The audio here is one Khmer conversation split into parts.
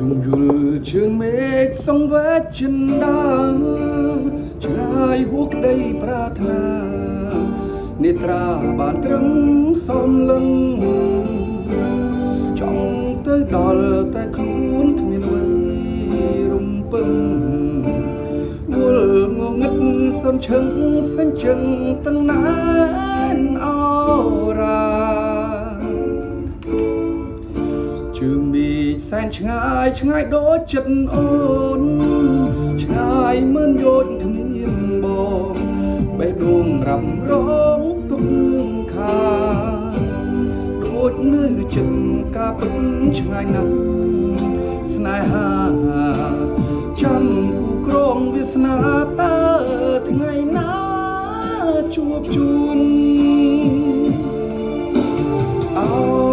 យំយល់ជើងមេឃសង្វេជចិនដាឆ្ងាយហួក្តីប្រាថ្នានេត្រាបានត្រឹមសំលឹងចង់ទៅដល់តែខ្លួនគ្មានអ្វីរំពឹងវល់ងងឹតសុនឈឹងសញ្ជឹងទាំងណែនអរា ជើងមីសែនឆ្ងាយឆ្ងាយដូចចិត្តអូនឆ្ងាយមិនយោជគ្មានបងបេះដូងរ៉ាំរងទុកខាដូចនៅចិត្តការពិតឆ្ងាយណាស់ស្នេហាចាំគូក្រងវាសនាតើថ្ងៃណាជួបជួន អោ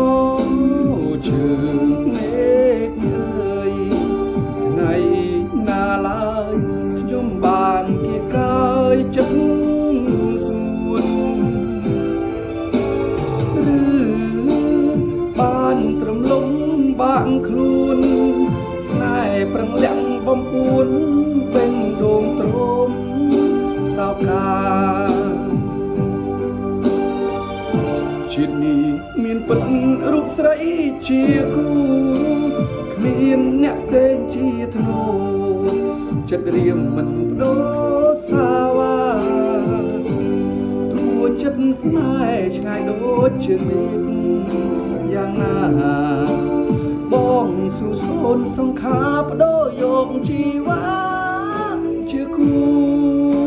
ជើងមេឃអើយថ្ងៃណាឡើយខ្ញុំបានគៀកាយចិត្តស្ងួនឬបានត្រំលំបាក់ខ្លួនស្នេហ៍ប្រឹងលាក់បំពួនពេញដងទ្រមសោកា ជាតិនេះមានពិតរូបស្រីជាគូគ្មានអ្នកផ្សេងជាធ្នូចិត្តរៀមមិនបដូរសាវ៉ាទួចិត្តស្នេហ៍ឆ្ងាយដូចជាមេឃយ៉ាងណាបងស៊ូសូនសង្ខាបដូរយកជីវ៉ាជាគូ